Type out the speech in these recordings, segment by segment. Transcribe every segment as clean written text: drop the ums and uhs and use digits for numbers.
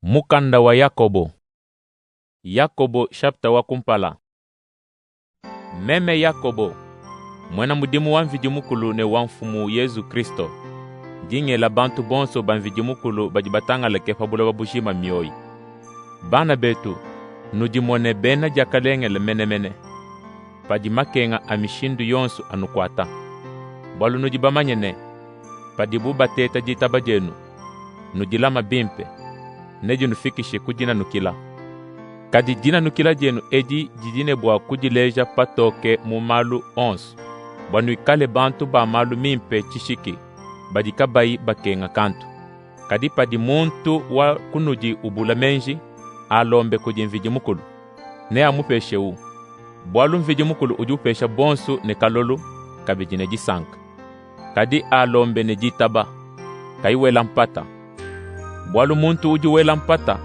Mukanda wa Yakobo. Yakobo shapita wa kumpala. Meme Yakobo, muena mudimu wa Mvidi Mukulu ne wa Mfumu Yezu Kristo, ndi ngela bantu bonso ba Mvidi Mukulu badi batangalake pa buloba bujima mioyi. Bana betu, nudimone bena diakalengele menemene padi makenga a mishindu yonso anukuata. Bualu nudi bamanye ne, padibu bateta ditaba dienu, nudilama bimpe, nedinufikishe ku dinanukila. Kadi dinanukila dienu edi didi ne bua kudileja patoke mu malu onso, bua nuikale bantu ba malu mimpe tshishiki, badi kabayi bakenga kantu. Kadi padi muntu wa kunudi ubula meji, alombe kudi Mvidi Mukulu, neamupeshewu. Bualu Mvidi Mukulu udi upesha bonsu ne kalolu, kabidi ne disanka. Kadi alombe ne ditaba, kayi wela mpata. Bualu muntu udi wela mpata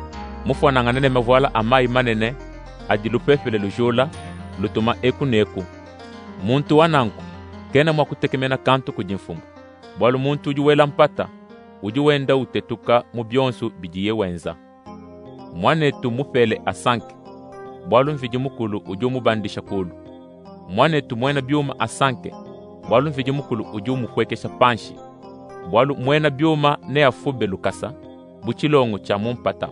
mmufuanangane ne mavuala a mayi manene adi lupepele lujula, lutuma eku ne eku. Muntu wa nanku kena mua kutekemena kantu kudi Mfumu. Bualu muntu udi wela mpata udi wenda utetuka mu bionsu bidiye wenza. Muanetu mupele asanke, bualu Mvidi Mukulu udi umubandisha kulu. Muanetu muena biuma asanke, bualu Mvidi Mukulu udi umupuekesha panshi. Bualu muena biuma neafube lukasa bu tshilongu tshia mu mpata.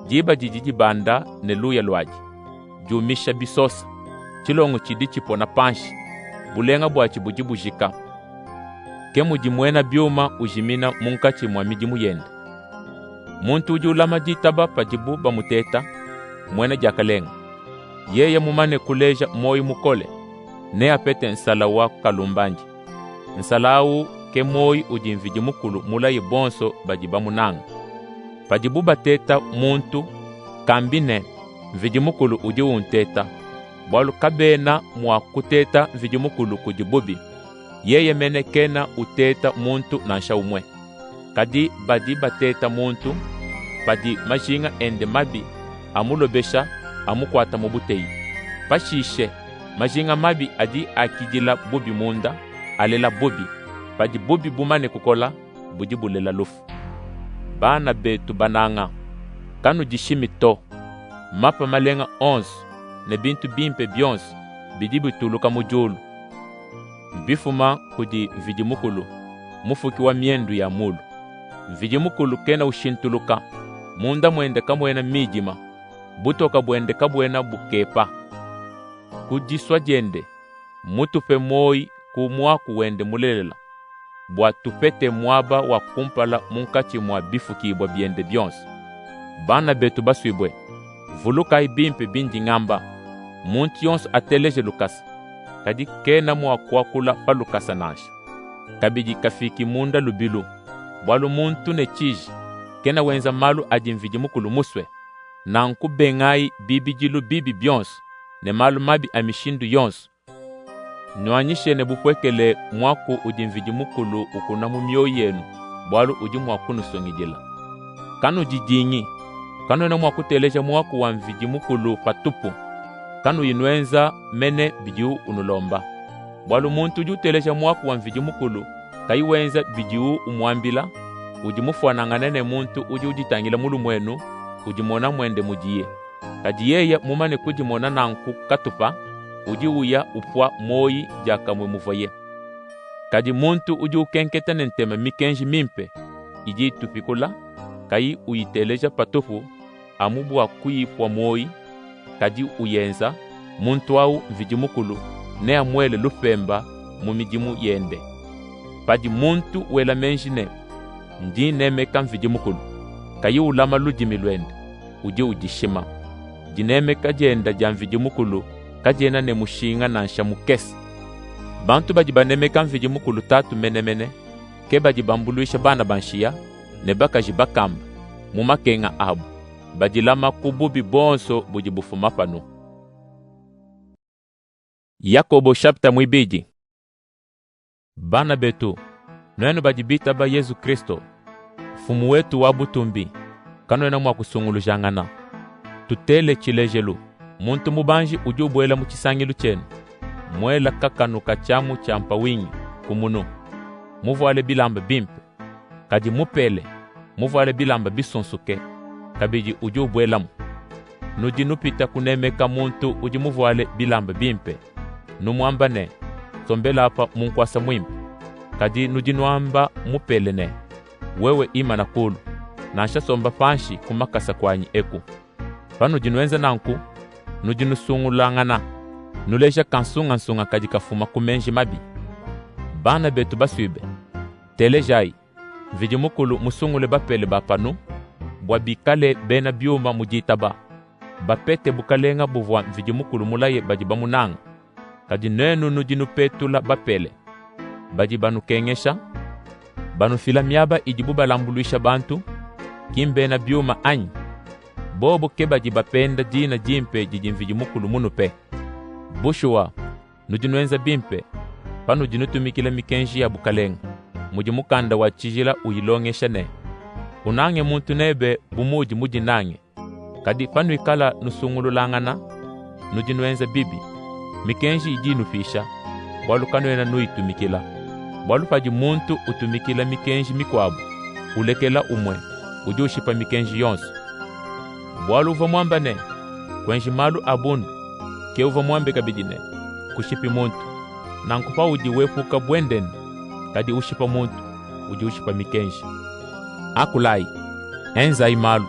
Diba didi dibanda ne luya luadi, diumisha bisosa. Tshilongu tshidi tshipona panshi, bulenga buatshi budi bujika. Ke mudi muena biuma ujimina munkatshi mua midimu yende. Muntu udi ulama ditaba padibu bamuteta, mmuena diakalenga. Yeye mumane kuleja muoyi mukole, neapete nsala wa kalumbandi. Nsala awu ke muoyi udi Mvidi Mukulu mulaye bonso badi bamunange. Padibu bateta muntu, kambi ne, Mvidi Mukulu udi unteta, bualu kabena mua kuteta Mvidi Mukulu kudi bubi. Yeye mene kena uteta muntu nansha umue. Kadi badi bateta muntu padi majinga ende mabi amulobesha, amukuata mu buteyi. Pashishe majinga mabi adi akidila bubi munda, alela bubi. Padi bubi bumane kukola, budi bulela lufu. Bana betu bananga, kanudishimi to. Mapa malenga onsu ne bintu bimpe bionsu bidi bituluka mu diulu, mbifuma kudi Mvidi Mukulu, Mufuki wa miendu ya mulu. Mvidi Mukulu kena ushintuluka, munda muende kamuena miidima, butoka buende kabuena bukepa. Ku disua diende mmutupe muoyi ku muaku wende mulelela, bua tupete muaba wa kumpala munkatshi mua bifukibua biende bionso. Bana betu basuibue, vulukayi bimpe bindi ngamba. Muntu yonso ateleje lukasa, kadi kena mua kuakula pa lukasa nansha. Kabidi kafiki munda lubilu, bualu muntu ne tshiji kena wenza malu adi Mvidi Mukulu musue. Nanku bengayi bibidilu bibi bionso ne malu mabi a mishindu yonso. Nuanyishe ne bupuekele muaku udi Mvidi Mukulu ukuna mu mioyi yenu, bualu udi mua kunusungidila. Kanudidingi, kanuena mua kuteleja muaku wa Mvidi Mukulu patupu, kanuyi nuenza mene bidiwu unulomba. Bualu muntu udi uteleja muaku wa Mvidi Mukulu, kayi wenza bidiwu umuambila, udi mufuanangane ne muntu udi uditangila mu lumuenu, udimona muende mudiye. Kadi yeye mumane kudimona nanku katupa, udi uya upua muoyi diakamue muvuaye. Kadi muntu udi ukenketa ne ntema mikenji mimpe idi itupikula, kayi uyiteleja patupu amu bua kuyipua muoyi, kadi uyenza, muntu awu Mvidi Mukulu neamuele lupemba mu midimu yende. Padi muntu wela meji ne, ndi nnemeka Mvidi Mukulu, kayi ulama ludimi luende, udi udishima. Dinemeka diende dia Mvidi Mukulu kadiena ne mushinga nansha mukese. Bantu badi banemeka Mvidi Mukulu Tatu menemene, ke badi bambuluisha bana ba nshiya ne bakaji bakamba mu makenga abu, badilama ku bubi buonso budi bufuma panu. Yakobo shapita muibidi. Bana betu, nuenu badi bitaba Yezu Kristo, Mfumu wetu wa butumbi, kanuena mua kusungulujangana. Tutele tshilejelu, muntu mubanji udi ubuela mu tshisangilu tshienu, muela kakanu ka tshiamu tshia mpawungi ku munu, muvuale bilamba bimpe, kadi mupele, muvuale bilamba bisunsuke. kabidi udi ubuelamu. Nudi nupita kunemeka muntu udi muvuale bilamba bimpe, numuamba ne, Sombela apa mu nkuasa muimpe. Kadi nudi nuamba mupele ne, Wewe imana kulu, nansha somba panshi ku makasa kuanyi eku. Panudi nuenza nanku, nudi nusungulangana, nuleja kansungansunga kadi kafuma ku meji mabi. Bana betu basuibue, telejayi! Mvidi Mukulu mmusungule bapele ba panu, bua bikale bena biuma mu ditaba, bapete bukalenga buvua Mvidi Mukulu mulaye badi bamunange. Kadi nuenu nudi nupetula bapele. Badi banukengesha, banufila miaba idibu balambuluisha bantu, ki mbena biuma anyi? Bobu ke badi bapenda dina dimpe didi Mvidi Mukulu munupe. Bushuwa, nudi nuenza bimpe panudi nutumikila mikenji ya bukalenga, mudi Mukanda wa tshijila uyilongesha ne, Unange muntu nebe bu muudi mudinange. Kadi panuikala nusungululangana, nudi nuenza bibi. Mikenji idi inupisha, bualu kanuena nuyitumikila. Bualu padi muntu utumikila mikenji mikuabu, ulekela umue, udi ushipa mikenji yonsu. Bualu uvua muambe ne, Kuenji malu a bundu, ke uvua muambe kabidi ne, Kushipi muntu. Nanku paudi wepuka buendenda, kadi ushipa muntu, udi ushipa mikenji. Akulayi, enzayi malu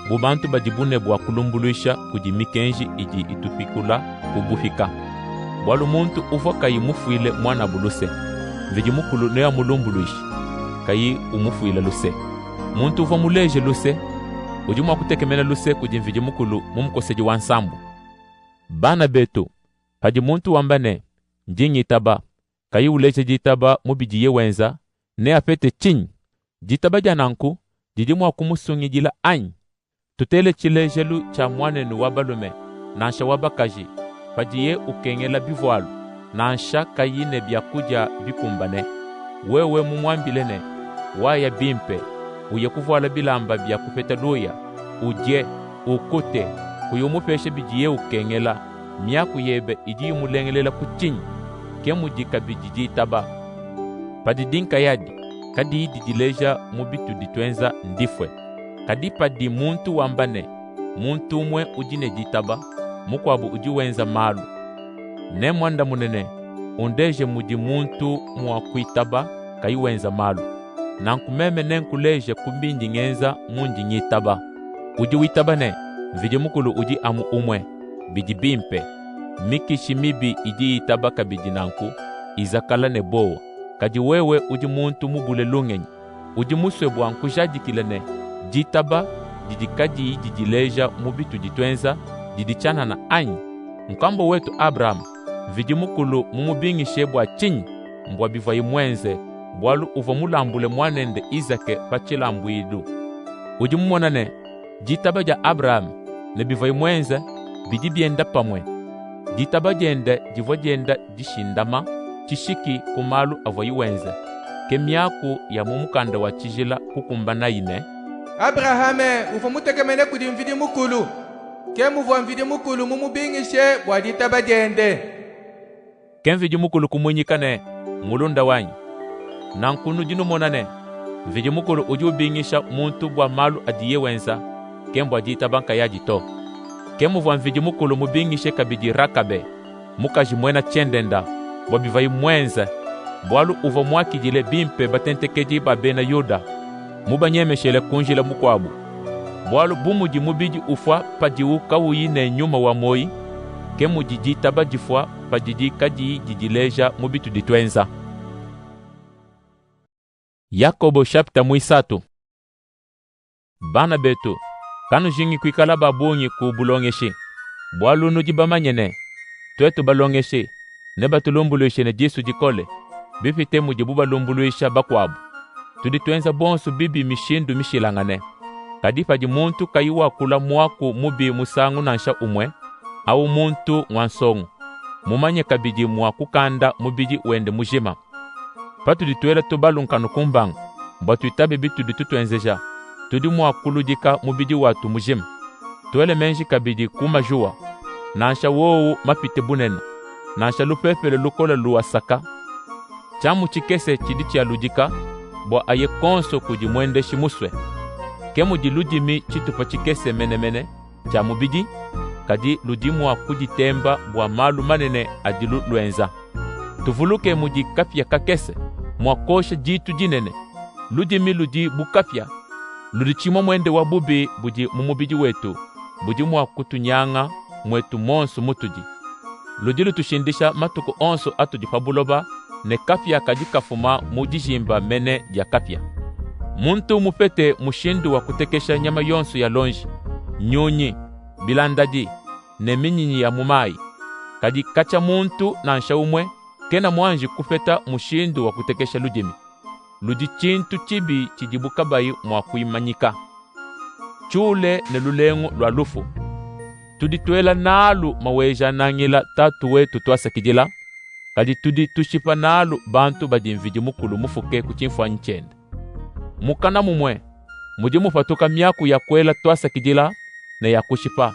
bu bantu badibu ne bua kulumbuluisha kudi mikenji idi itupikula ku bupika. Bualu muntu uvua kayi mufuile muanabu luse, Mvidi Mukulu neamulumbuluishe kayi umufuila luse. Muntu uvua muleje luse, udi mua kutekemena luse kudi Mvidi Mukulu mumukosedi wa nsambu. Bana betu, padi muntu wamba ne, Ndi ngitaba, kayi uleja ditaba mu bidiye wenza, neapete tshinyi? Ditaba dia nanku didi mua kumusungidila anyi? Tutele tshilejelu tshia muanenu wa balume nansha wa bakaji padiye ukengela bivualu, nansha kayi ne biakudia bikumbane. Wewe mumuambile ne, Waya bimpe, uye kuvuala bilamba bia kupeta luya, udie, ukute, kuyi umupesha bidiye ukengela, miaku yebe idi imulengelela ku tshinyi? Ke mudi kabidi ditaba, padidi nkayadi kadiyi didileja mu bitudi tuenza, ndifue. Kadi padi muntu wamba ne, muntu umue udi ne ditaba, mukuabu udi wenza malu, nemmuandamune ne, undeje mudi muntu mua kuitaba kayi wenza malu. Nanku meme nenkuleje ku bindi ngenza mundi ngitaba. Udi witaba ne, Mvidi Mukulu udi amu umue, bidi bimpe. Mikishi mibi idi itaba kabidi nanku, izakala ne bowa. Kadi wewe udi muntu mubule lungenyi. Udi musue bua nkujadikile ne, ditaba didi kadiyi didileja mu bitudi tuenza didi tshianana anyi? Nkambua wetu Abrahame, Mvidi Mukulu mumubingishe bua tshinyi? Mbua bivuaye muenze, bualu uvua mulambule muanende Izake pa tshilambuilu. Udi mumone ne, ditaba dia Abrahame ne bivuaye muenze bidi bienda pamue. Ditaba diende divua dienda dishindama tshishiki ku malu avuaye wenza. Ke miaku ya mu Mukanda wa tshijila kukumbanayi ne, Abrahame uvua mutekemene kudi Mvidi Mukulu. Ke muvua Mvidi Mukulu mumubingishe bua ditaba diende. Ke Mvidi Mukulu kumuinyika ne, Mmulunda wanyi. Nanku nudi numona ne, Mvidi Mukulu udi ubingisha muntu bua malu adiye wenza, ke mbua ditaba nkayadi to. Ke muvua Mvidi Mukulu mubingishe kabidi Rakabe, mukaji muena tshiendenda, bua bivuaye muenze, bualu uvua muakidile bimpe batentekedi ba bena Yuda, mubanyemeshele ku njila mukuabu. Bualu bu mudi mubidi ufua padiwu kauyi ne nyuma wa muoyi, ke mudi ditaba difua padidi kadiyi didileja mu bitudi tuenza. Yakobo shapita muisatu. Bana betu, kanujingi kuikala ba bungi ku bulongeshi, bualu nudi bamanye ne, tuetu balongeshi nebatulumbuluishe ne disu dikole bipite mudibu balumbuluisha bakuabu. Tudi tuenza bonsu bibi mishindu mishilangane. Kadi padi muntu kayi wakula muaku mubi musangu nansha umue, awu muntu ngua nsongu, mumanye kabidi mua kukanda mubidi wende mujima. Patudi tuela tubalu nkanu ku mbangu bua tuitabe bitudi tutuenzeja, tudi mua kuludika mubidi watu mujima. Tuele meji kabidi ku majuwa, nansha wowu mapite bunene, nansha lupepele lukole luasaka, tshiamu tshikese tshidi tshialudika bua aye konso kudi muendeshi musue. Ke mudi ludimi tshitupa tshikese menemene tshia mubidi, kadi ludi mua kuditemba bua malu manene adilu luenza. Tuvuluke mudi kapia kakese mua kuosha ditu dinene. Ludimi ludi bu kapia, ludi tshimuamuende wa bubi budi mu mubidi wetu, budi mua kutunyanga muetu muonso mutudi. Ludi lutushindisha matuku onso atudi pa buloba ne kapia kadi kafuma mu dijimba mene dia kapia. Muntu mupete mushindu wa kutekesha nyama yonso ya lonji, nyunyi, bilandadi ne minyinyi ya mu mayi. Kadi katshia muntu nansha umue kena muanji kupeta mushindu wa kutekesha ludimi. Ludi tshintu tshibi tshidibu kabayi mua kuimanyika, tshiule ne lulengu lua lufu. Tudi tuela nalu Maweja-Nangila Tatu wetu tuasakidila, kadi tudi tushipa nalu bantu badi Mvidi Mukulu mufuke ku tshimfuanyi tshiende. Mukana mumue mudi mupatuka miaku ya kuela tuasakidila ne ya kushipa.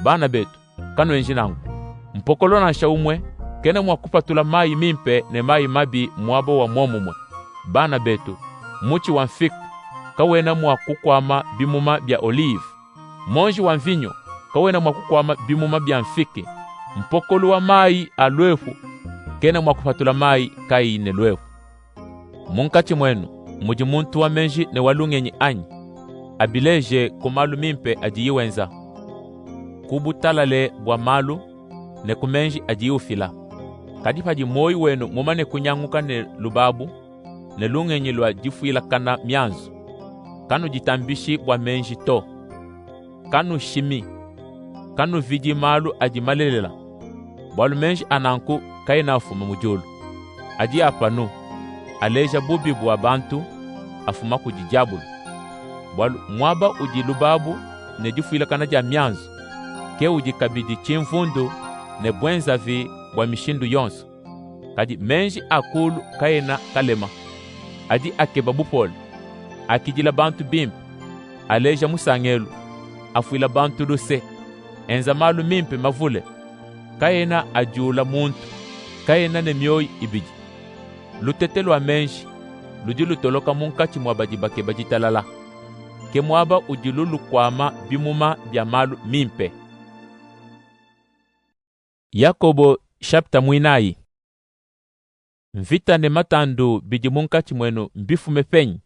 Bana betu, kanuenji nanku. Mpokolo nansha umue kena mua kupatula mayi mimpe ne mayi mabi muaba wa muomumue. Bana betu, mutshi wa mfike kawena mua kukuama bimuma bia olive, muonji wa mvinyo kawena mua kukuama bimuma bia mfike, mpokolo wa mayi a luepu kena mua kupatula mayi kayi ne luepu. Munkatshi muenu mudi muntu wa meji ne wa lungenyi anyi? Abileje ku malu mimpe adiye wenza, ku butalale bua malu ne ku meji adiye ufila. Kadi padi muoyi wenu mumane kunyanguka ne lubabu ne lungenyi lua difuilakana mianzu, kanuditambishi bua meji to. Kanushimi, kanuvidi malu adi malelela, bualu meji a nanku kaena afuma mu diulu. Adi a panu, aleja bubi bua bantu, afuma kudi diabulu. Bualu muaba udi lubabu ne difuilakana dia mianzu, ke udi kabidi tshimvundu ne buenzavi bua mishindu yonso. Kadi meji a kulu kaena kalema, adi akeba bupole, akidila bantu bimpe, aleja musangelu, afuila bantu luse, enza malu mimpe mavule, kaena adiula muntu, kaena ne mioyo ibidi. Lutete lua meji ludi lutoloka munkatshi mua badi bakeba ditalala, ke muaba udilu lukuama bimuma bia malu mimpe. Yakobo shapita muinayi. Mvita ne matandu bidi munkatshi muenu mbifume penyi?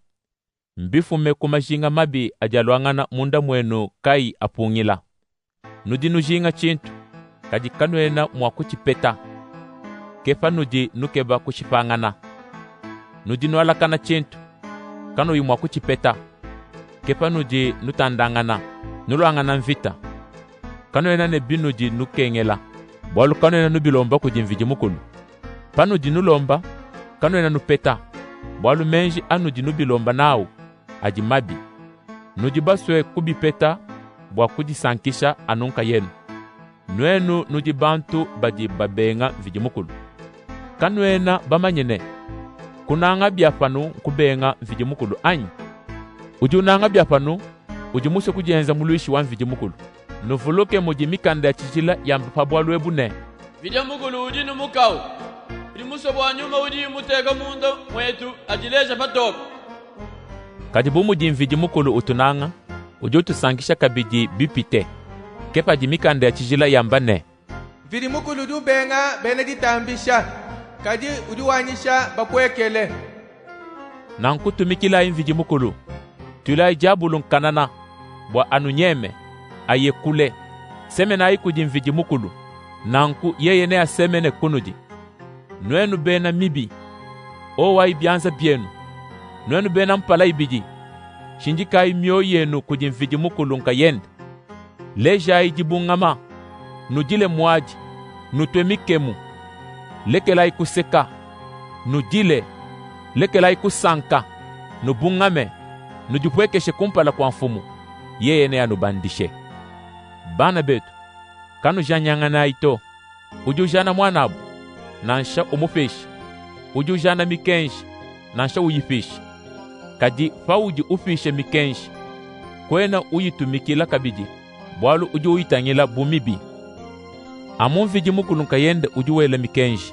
Mbifume ku majinga mabi adi aluangana munda muenu kayi apungila. Nudi nujinga tshintu, kadi kanuena mua kutshipeta. Ke panudi nukeba kushipangana. Nudi nualakana tshintu, kanuyi mua kutshipeta. Ke panudi nutandangana, nuluangana mvita. Kanuena ne binudi nukengela, bualu kanuena nubilomba kudi Mvidi Mukulu. Panudi nulomba, kanuena nupeta, bualu meji anudi nubilomba nawu adi mabi. Nudi basue kubipeta bua kudisankisha anu nkayenu. Nuenu nudi bantu badi babenga Mvidi Mukulu. Kanuena bamanye ne, kunanga bia panu nkubenga Mvidi Mukulu anyi? Udi unanga bia panu udi musue kudienza muluishi wa Mvidi Mukulu. Nuvuluke mudi Mikanda ya tshijila yamba pa bualu ebu ne, Mvidi Mukulu udi ne mukawu, udi musue bua Nyuma udiye muteke munda muetu adileje patoke. Kadi bu mudi Mvidi Mukulu utunanga, udi utusankisha kabidi bipite. Ke padi Mikanda ya tshijila yamba ne, Mvidi Mukulu udi ubenga bena ditambisha, kadi udi wanyisha bapuekele. Nanku tumikilayi Mvidi Mukulu, tuilayi diabulu nkanana, bua anunyeme, aye kule. Semenayi kudi Mvidi Mukulu, nanku yeye neasemene kunudi. Nuenu bena mibi, owayi bianza bienu. Nuenu bena mpala ibidi, shindikayi mioyo yenu kudi Mvidi Mukulu nkayende. Lejayi dibungama, nudile muadi, nutue mikemu. Lekelayi kuseka, nudile, lekelayi kusanka, nubungame, nudipuekeshe kumpala kua Mfumu, yeye neanubandishe. Bana betu, kanujanyanganayi to. Udi ujana muanabu, nansha umupisha, udi ujana mikenji, nansha uyipisha. Kadi paudi upisha mikenji, kuena uyitumikila kabidi, bualu udi uyitangila bu mibi. Amu Mvidi Mukulu nkayende udi wela mikenji,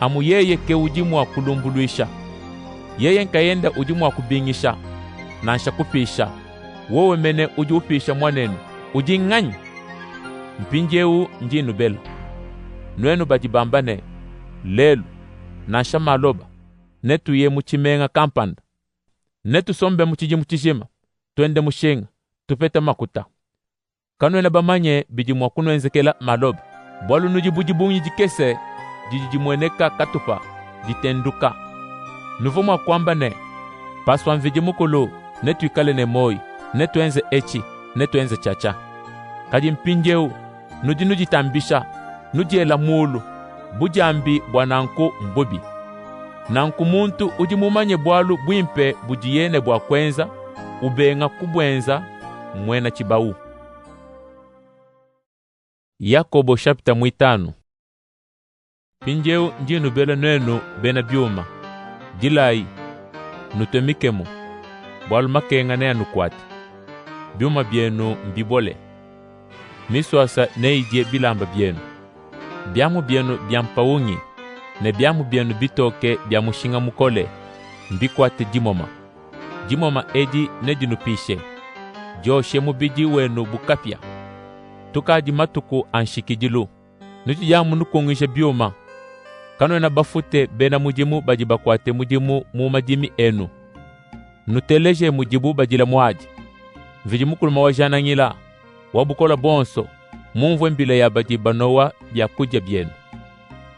amu yeye ke udi mua kulumbuluisha. Yeye nkayende udi mua kubingisha, nansha kupisha. Wewe mene udi upisha muanenu, udi nganyi? Mpindiewu ndi nnubela, nuenu badi bamba ne, Lelu, nansha maloba, netuye mu tshimenga kampanda. Netusombemu tshidimu tshijima, tuende mushinga, tupete makuta. Kanuena bamanye bidi mua kunuenzekela maloba, bualu nudi bu dibungi dikese didi dimueneka katupa, ditenduka. Nuvua mua kuamba ne, Pasua Mvidi Mukulu, netuikale ne muoyi, netuenze etshi, netuenze tshiatshia. Kadi mpindiewu nudi nuditambisha, nudiela mulu. Budiambi bua nanku mbubi. Nanku muntu udi mumanye bualu buimpe budiye ne bua kuenza, ubenga kubuenza, mmuena tshibawu. Yakobo shapita muitanu. Mpindieu ndi nnubela nuenu bena biuma, dilayi, nutue mikemu, bualu makenga neanukuate. Biuma bienu mbibole, misuasa neidie bilamba bienu. Biamu bienu bia mpawungi ne biamu bienu bitoke bia mushinga mukole mbikuate dimoma. Dimoma edi nedinupishe, dioshe mubidi wenu bu kapia. Tukadi matuku a nshikidilu. Nutshidi amu nukungija biuma. Kanuena bafute bena mudimu badi bakuate mudimu mu madimi enu. Nuteleje mudibu badila muadi. Mvidi Mukulu Maweja-Nangila wa bukole buonso mmumvue mbila ya badi banowa biakudia bienu.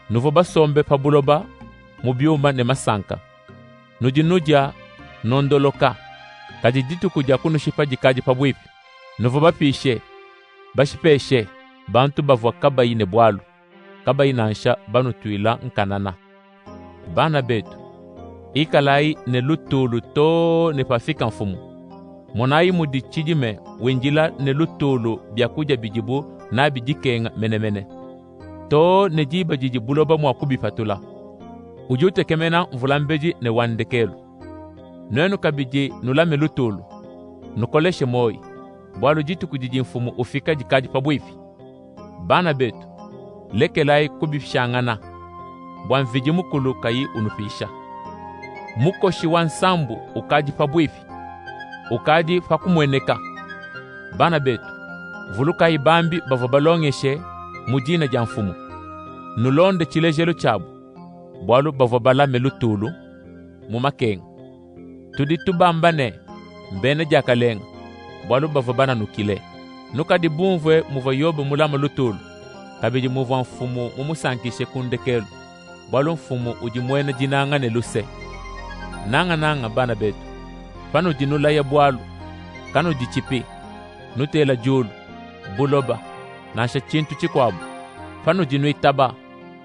Nuvua basombe pa buloba mu biuma ne masanka. Nudi nudia, nondoloka. Kadi dituku dia kunushipa dikadi pabuipi. Nuvua bapishe, bashipeshe bantu bavua kabayi ne bualu, kabayi nansha banutuila nkanana. Bana betu, ikalayi ne lutulu too ne pafika Mfumu. Monayi mudi tshidime windila ne lutulu biakudia bidibu nabi dikenga menemene, too ne diba didi buloba mua kubipatula. Udi utekemena mvula mbedi ne wa ndekelu. Nuenu kabidi nulame lutulu, nukoleshe muoyi, bualu dituku didi Mfumu ufika dikadi pabuipi. Bana betu, lekelayi kubishangana, bua Mvidi Mukulu kayi unupisha. Mukoshi wa nsambu ukadi pabuipi, ukadi pa kumueneka. Bana betu, vulukayi bambi bavua balongeshe mu dina dia Mfumu. Nulonde tshilejelu tshiabu, bualu bavua balame lutulu mu makenga. Tudi tubamba ne, mbena diakalenga, bualu bavua bananukile. Nukadi bumvue muvua Yobe mulame lutulu, kabidi muvua Mfumu mumusankishe ku ndekelu, bualu Mfumu udi muena dinanga ne luse. Nangananga bana betu, panudi nulaya bualu, kanuditshipi, nutela diulu, buloba, nansha tshintu tshikuabu. Panudi nuitaba,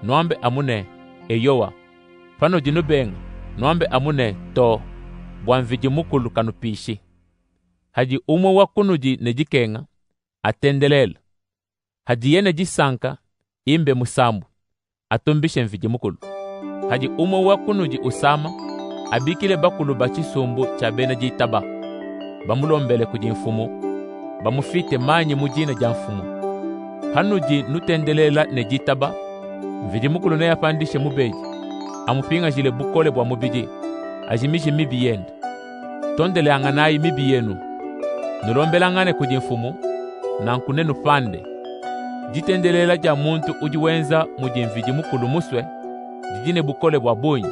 nuambe amu ne, Eyowa. Panudi nubenga, nuambe amu ne, Too, bua Mvidi Mukulu kanupishi. Padi umue wa kunudi ne dikenga, atendelele. Padiye ne disanka, imbe musambu, atumbishe Mvidi Mukulu. Padi umue wa kunudi usama, abikile bakulu ba tshisumbu tshia bena ditaba, bamulombele kudi Mfumu, bamufite manyi mu dina dia Mfumu. Panudi nutendelela ne ditaba, Mvidi Mukulu neapandishe mubedi, amupingajile bukole bua mubidi, ajimije mibi yende. Tondelanganayi mibi yenu, nulombelangane kudi Mfumu, nanku nenupande. Ditendelela dia muntu udi wenza mudi Mvidi Mukulu musue, didi ne bukole bua bungi.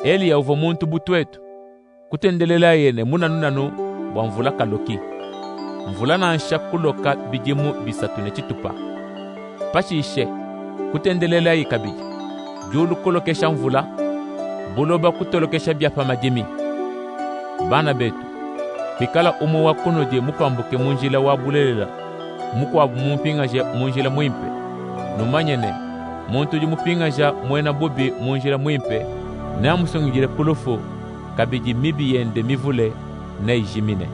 Eliya uvua muntu bu tuetu. Kutendelelaye ne munanunanu bua mvula kaloki. Mvula nansha kuloka bidimu bisatu ne tshitupa. Pashishe kutendelelaye kabidi. Diulu kulokesha mvula, buloba kutolokesha bia pa madimi. Bana betu, pikala umue wa kunudi mupambuke mu njila wa bulelela, mukuabu mumupingaje mu njila muimpe, numanye ne, muntu udi mupingaja muena bubi mu njila muimpe, neamusungidile ku lufu, kabidi mibi yende mivule neijimine.